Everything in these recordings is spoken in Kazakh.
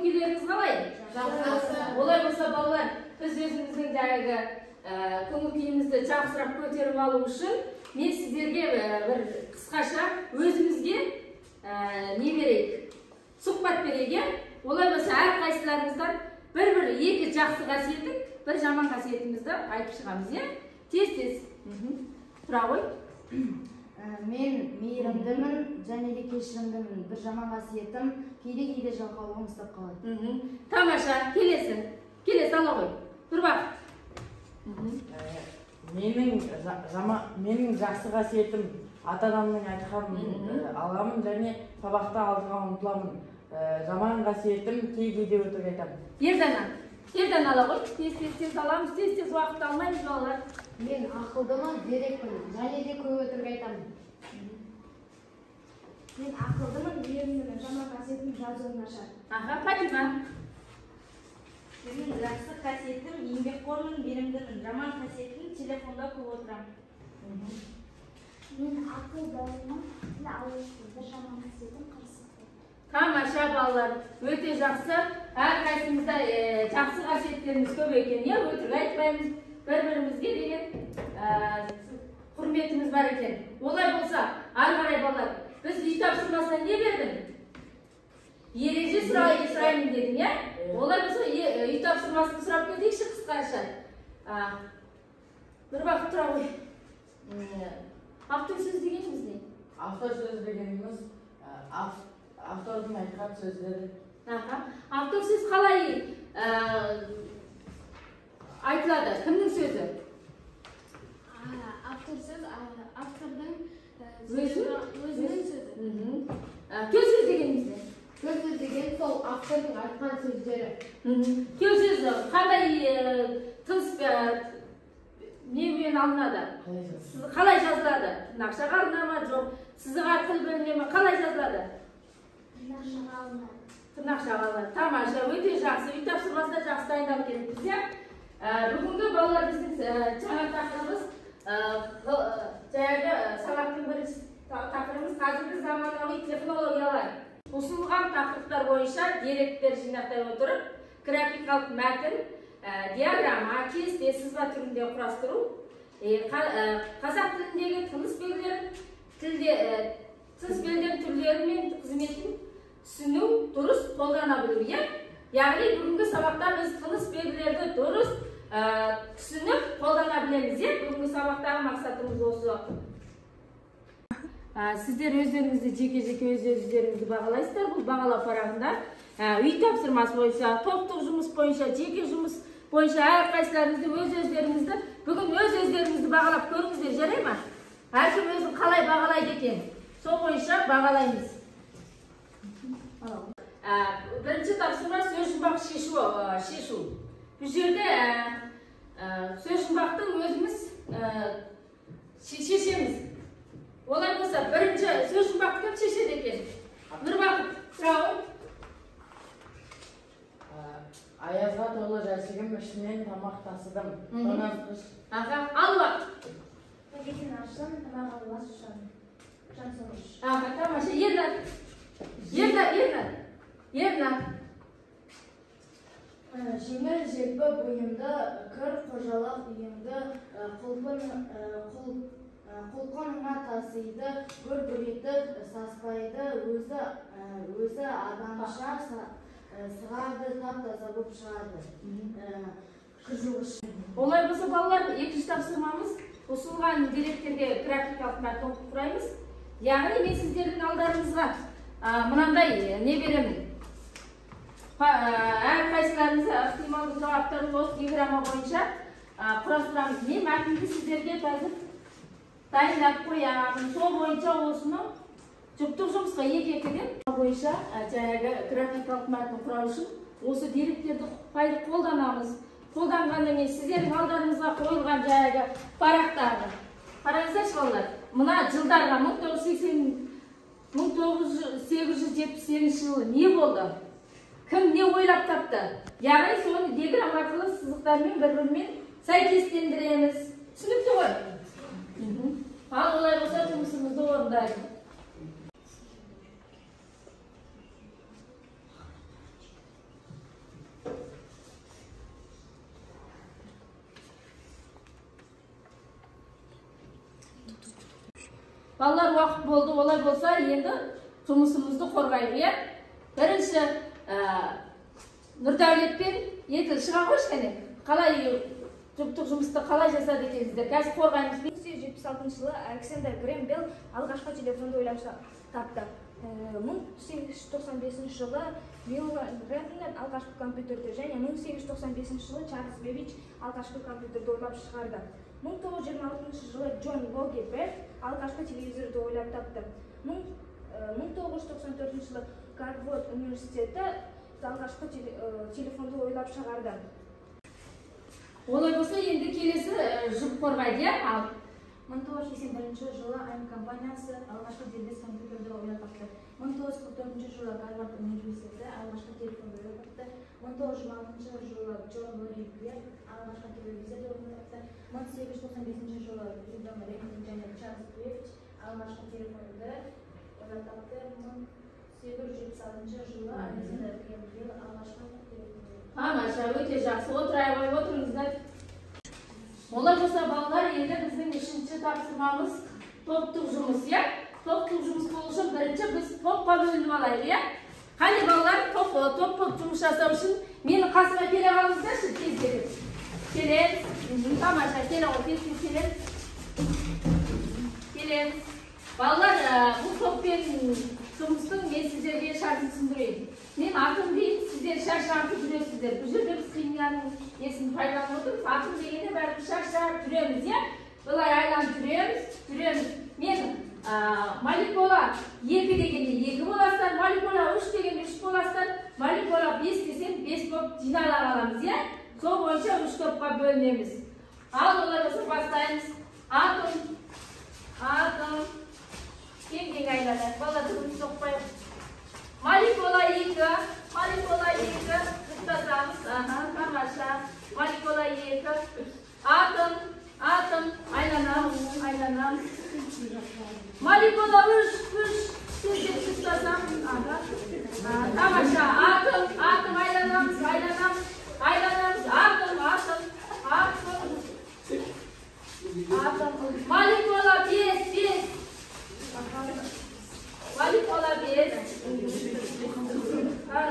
күйлеріңіз қалай? Жақсы. Олай болса, балалар, біз өзіміздің жаңағы көңіл күйімізді жақсырақ көтеріп алу үшін мен сіздерге бір қысқаша өзімізге не берейік, сұхбат берейік, иә? Олай болса, әрқайсыларыңыздан бір-бір екі жақсы қасиетін, бір жаман қасиетімізді айтып шығамыз, иә? Тез-тез. Тұра ғой. Мен мейірімдімін және де кешірімдімін. Бір жаман қасиетім кейде-кейде жалқаулығым ұстап қалады. Тамаша, келесі. Келесі ала ғой. Нұрбақыт. Менің жақсы қасиетім ата-анамның айтқанын аламын және сабақта алдыға ұмтыламын. Жаман қасиетім кей-кейде өтірік айтамын. Ердана. Ердана ала ғой. Тез-тез аламыз, тез-тез уақыт алмаймыз балалар. Мен ақылдымын, зерекпін және де көп өтірік айтамын. Мен ақылдымын, мейірімдімін, жаман қасиетім жазуым нашар. Аха, Фатима. Менің жақсы қасиетім еңбекқормын, мейірімдімін. Жаман қасиетім телефонда көп отырамын. Мен ақылдымын, тіл ауызбын. Бір жаман қасиетім қырсықпын. Тамаша, балалар, өте жақсы. Әрқайсымызда жақсы қасиеттеріміз көп екен, иә? Өтірік айтпаймыз, бір-бірімізге деген құрметіміз бар екен. Олай болса, ары қарай балалар, біз үй тапсырмасына не бердім? Ереже сұраймын дедім, иә? Олай болса, үй тапсырмасын сұрап кетейікші қысқаша. Нұрбақыт, тұра ғой. Автор сөз дегеніміз не? Автор сөз дегеніміз автордың айтқан сөздері. Аха. Автор сөз қалай айтылады? Кімнің сөзі? Автор сөз автордың өзінің сөзі. Төл сөз дегеніміз не? Төл сөз деген сол автордың айтқан сөздері. Төл сөз қандай тыныс немен алынады? Қалай жазылады? Тырнақшаға алына ма? Жоқ. Сызық арқылы бөліне ме? Қалай жазылады? Тырнақшаға алынады. Тырнақшаға алынады. Тамаша, өте жақсы. Үй тапсырмасына жақсы дайындалып келіппіз, иә? Бүгінгі балалар біздің жаңа тақырыбымыз, жаңағы сабақтың бірінші тақырыбымыз қазіргі заманауи технологиялар. Ұсынылған тақырыптар бойынша деректер жинақтай отырып, графикалық мәтін, диаграмма, кесте, сызба түрінде құрастыру, қазақ тіліндегі тыныс белгілерін, тыныс белгілерінің түрлері мен қызметін түсіну, дұрыс қолдана білу, иә? Яғни бүгінгі сабақта біз тыныс белгілерді дұрыс түсініп қолдана білеміз, иә? Бүгінгі сабақтағы мақсатымыз осы. Сіздер өздеріңізді жеке-жеке өз-өздеріңізді бағалайсыздар. Бұл бағалау парағында үй тапсырмасы бойынша, топтық жұмыс бойынша, жеке жұмыс бойынша әрқайсыларыңызды өз-өздеріңізді бүгін өз-өздеріңізді бағалап көріңіздер, жарай ма? Әркім өзін қалай бағалайды екен, сол бойынша бағалаймыз. Бірінші тапсырма сөз жұмбақ шешу. Бұл жерде сөз жұмбақты өзіміз шешеміз. Олай болса, бірінші сөз жұмбақты кім шешеді екен? Нұрбақыт, тұра ғой. Аязға толы жәшігім, ішінен тамақ тасыдым. Тоңазытқыш. Аха, Алуа. Пакетін ашсам, тамақ алуа жан сорғыш. Аха, тамаша. Ернар. Ернар, Ернар. Ернар. Жеңіл желпі бойымды, кір қожалық үйімді, құлқыныма тасиды, гүр-гүр етіп саспайды, өзі адамша сығарды, тап-таза боп шығады. Кір жуғыш. Олай болса, балалар, екінші тапсырмамыз ұсынылған деректерге графикалық мәтін құраймыз. Яғни мен сіздердің алдарыңызға мынандай не беремін. Әрқайсыларыңызға ықтималды жауаптарын осы диаграмма бойынша құрастырамыз. Мен мәтінді сіздерге қазір дайындап қоямын. Сол бойынша осыны жұптық жұмысқа екі-екіден бойынша жаңағы графикалық мәтін құрау үшін осы деректерді қолданамыз. Қолданғаннан кейін сіздердің алдарыңызға қойылған жаңағы парақтарды қараңыздаршы, балалар. Мына жылдарға 1978 жылы не болды? Кім не ойлап тапты? Яғни соны диаграмма арқылы сызықтармен бір-бірімен сәйкестендіреміз. Түсінікті ғой? Ал олай болса жұмысымызды орындайық. Балалар, уақыт болды. Олай болса, енді жұмысымызды қорғайық, иә? Бірінші, Нұрдәулет пен Еділ шыға қойшы кәне. Қалай жұптық жұмысты қалай жасады екенсіздер? Қазір қорғаймыз. 1876 жылы Александр Грэм Белл алғашқы телефонды ойлап тапты. 1895 жылы Вильям Рентген алғашқы компьютерді және 1895 жылы Чарльз Бэббидж алғашқы компьютерді ойлап шығарды. 1926 жылы Джон Логи Берд алғашқы телевизорды ойлап тапты. 1994 жылы Гарвард университеті алғашқы телефонды ойлап шығарды. Олай болса, енді келесі жұп қорғайды, иә? Ал 1981 жылы АИМ компаниясы алғашқы дербес компьютерді ойлап тапты. 1944 жылы Гарвард университеті алғашқы телефонды ойлап тапты. 1926 жылы Джон Логи Берд алғашқы телевизорды ойлап тапты. 1895 жылы Вильям Рентген және Чарльз Бэббидж алғашқы телефонды ойлап тапты. 1876 жылы Александр Грэм Белл алғашқы телефонды. Тамаша, өте жақсы. Отырай ғой, отырыңыздар. Олай болса, балалар, енді біздің үшінші тапсырмамыз топтық жұмыс, иә? Топтық жұмыс болу үшін бірінші біз топқа бөлініп алайық, иә? Қане, балалар, топ болып жұмыс жасау үшін мені қасыма келе қалыңыздаршы тездетіп. Келеміз. Тамаша, келе ғой, тез тез келеміз. Келеміз. Балалар, бұл топпен жұмыстың мен сіздерге шартын түсіндірейін. Мен атым деймін, сіздер шаршаңқы жүресіздер. Бұл жерде біз химияның несін пайдаланып отырмыз. Атым дегенде бәріміз шаршап жүреміз, иә? Былай айланып жүреміз, жүреміз. Мен молекула 2 дегенде 2 боласыздар, молекула 3 дегенде 3 боласыздар, молекула 5 десем 5 болып жинала қаламыз, иә? Сол бойынша 3 топқа бөлінеміз. Ал олай болса бастаймыз. Атом, атом. Кең-кең айланайық. Балалар, түгін соқпайық. Молекула 2, молекула 2, жұптасамыз. Аха, тамаша. Молекула 2, атом, атом, айланамыз, айланамыз. Молекула 3, 3, тездеп жұптасамыз. Аха, тамаша. Атом, атом, айланамыз, айланамыз, айланамыз. Атом, атом, атом, атом. Молекула 5, 5. Молекула 5.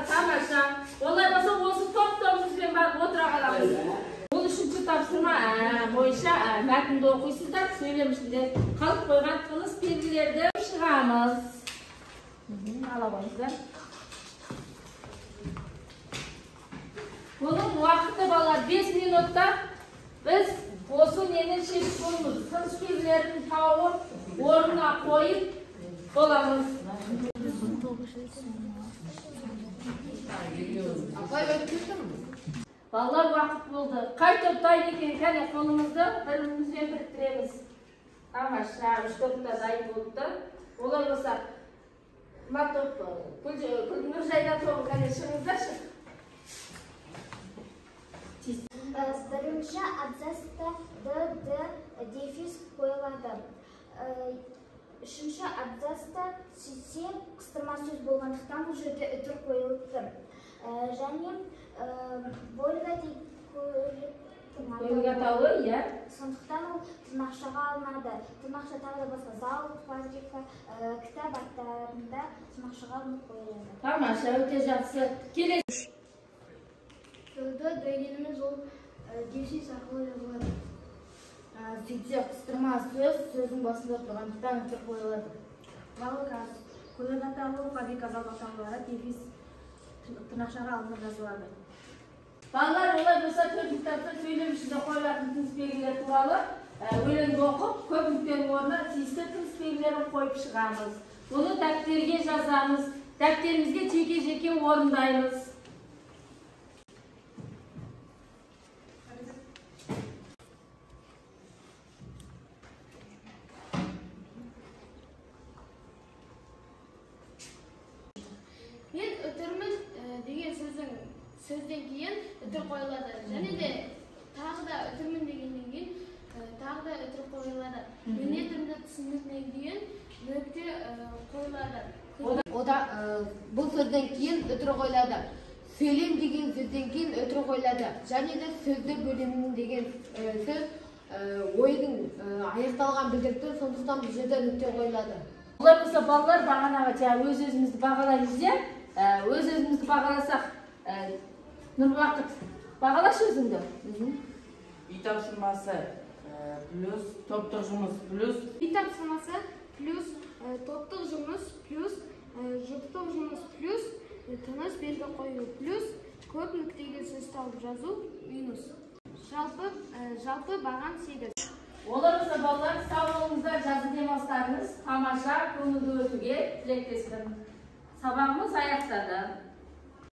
Тамаша. Олай болса, осы топ-тобымызбен барып отыра қаламыз. Ол үшінші тапсырма бойынша мәтінді оқисыздар, сөйлем ішінде қалып қойған тыныс белгілерді шығамыз. Ала қойыңыздар. Бұның уақыты, балалар, 5 минутта біз осы нені шешіп боламыз. Тыныс белгілерін тауып, орнына қойып боламыз. Балалар, уақыт болды. Қай топ дайын екен? Кәне, қолымызды бір-бірімізбен біріктіреміз. Тамаша, үш топ та дайын болыпты. Олай болса, мына топ, Нұржайда тобы, кәне, шығыңыздаршы. Бірінші абзацта д, д, дефис қойылады. Үшінші абзацта сөйтсе қыстырма сөз болғандықтан бұл жерде үтір қойылыпты. Және Вольга көліктің атауы, иә? Сондықтан ол тырнақшаға алынады. Тырнақша тағы да басқа зауыт, фабрика, кітап аттарында тырнақшаға алынып қойылады. Тамаша, өте жақсы. Келесі. Д дегеніміз ол дефис арқылы жазылады. Сөйтсе, қыстырма сөз сөздің басында тұрғандықтан үтір қойылады. Волга, көлік атауы, фабрика, зауыт атаулары дефис тырнақшаға алынып жазылады. Балалар, олай болса, төртінші тапсырма сөйлем ішінде қойылатын тыныс белгілері туралы өлеңді оқып, көп нүктенің орнына тиісті тыныс белгілерін қойып шығамыз. Бұны дәптерге жазамыз, дәптерімізге жеке-жеке орындаймыз. Мен үтірмін деген сөзден кейін үтір қойылады. Және де тағы да үтірмін дегеннен кейін тағы да үтір қойылады. Мен етімді түсіндімнен кейін нүкте қойылады. Бұл сөзден кейін үтір қойылады. Сөйлем деген сөзден кейін үтір қойылады. Және де сөзді бөлемін деген сөз ойдың аяқталған білдіріп тұр, сондықтан бұл жерде нүкте қойылады. Олай болса, балалар, бағанағы жаңа өз өзімізді бағалаймыз, иә? Өз өзімізді бағаласақ, Нұрбақыт, бағалашы өзіңді. Үй тапсырмасы плюс топтық жұмыс плюс Үй тапсырмасы плюс топтық жұмыс плюс жұптық жұмыс плюс тыныс белгі қою плюс көп нүктеге сөз тауып жазу минус. Жалпы бағам 8. Олай болса, балалар, сау болыңыздар, жазғы демалыстарыңыз тамаша, көңілді өтуге тілектеспін. Сабағымыз аяқтады.